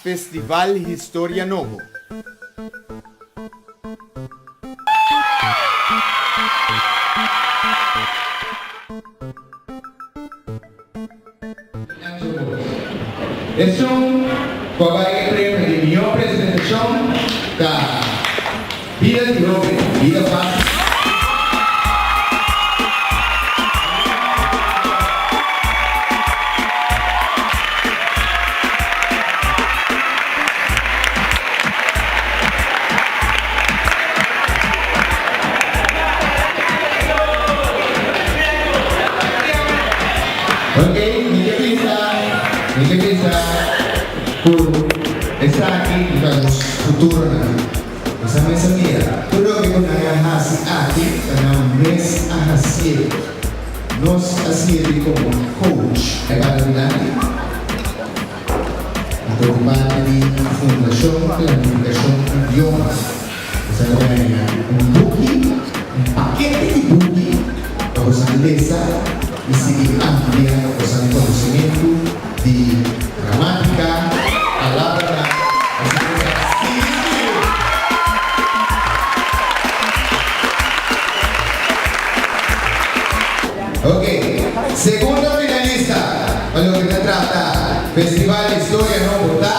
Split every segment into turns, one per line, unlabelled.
Festival Historia Nobo.
Esun ku a bai e premio di mihó presentashon ta Bida di Hoben, Bida Fásil. Ok, mi ke bisa, mi ke bisa ku esaki ta nos futuronan. Nos a mester mira, tur loke ku nan a hasi aki ta nan mes a hasié. Nos a sirbi komo coach. E para dilanti. Anto di parti di Fundashon Planifikashon Idioma nos a traña un buki, un pakete di buki pa bosan lesa i sigui amplia bosan konosementu di gramátika, palabranan, asina bosan sigui skirbi. Ok, segundo finalista pa loke ta trata Festival Historia Nobo ta.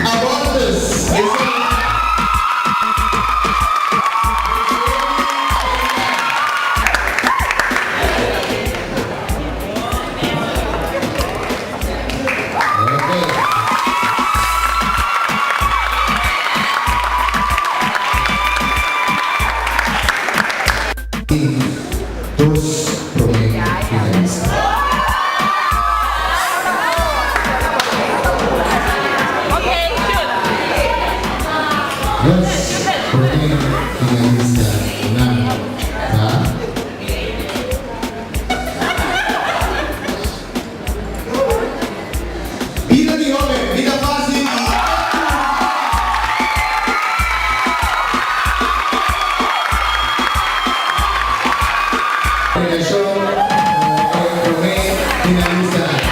Abortus, esei. Tin dos prome finalista. Nos prome finalista nan ta. Bida di hoben, bida fácil i Premiashon pa e promé finalistanan.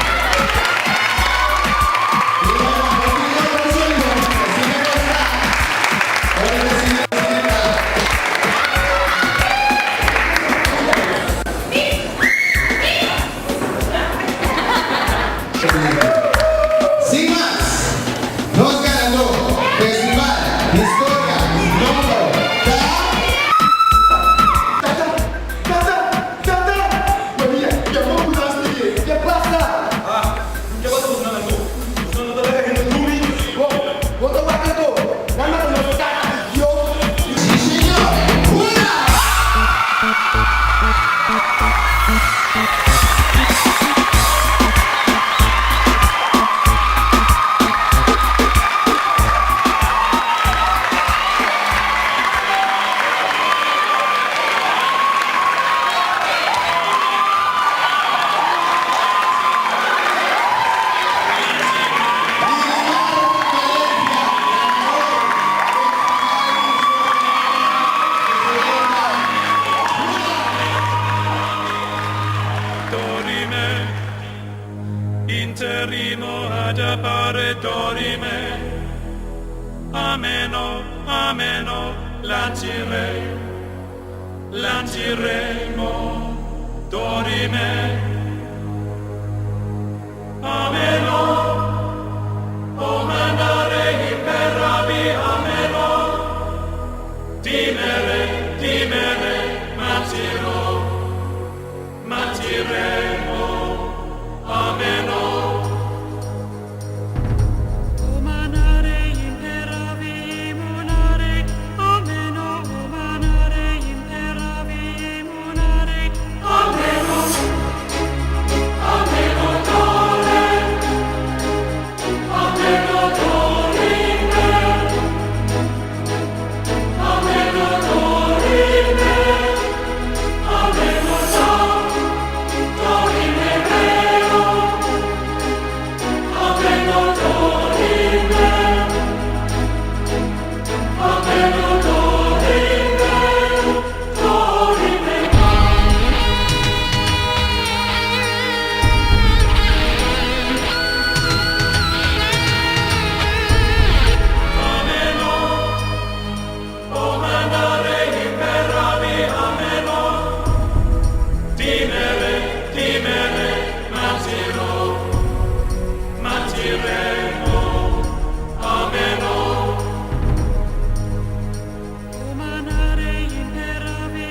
Sin mas, nos ganadó Festival Historia Nobo ta.
Tata! Tata! Tata! Maria, ya bo ku nan stige! Ya basta!
Ah, ke pasa bosnan anto? Bosnan no ta laga hende drumi?
Bo, bo ta wak anto! Nan mata nos tata, idiot!
Si señor! Hura!
Dorime, interimo ad appare dorime. Ameno, ameno, lancire, lanciremo, dorime. Ameno, o mandare imperavi ameno. Timere, timere, martiro, martiremo, ameno.
O manare imperavi munare, ameno, o manare imperavi munare, ameno.
Reino.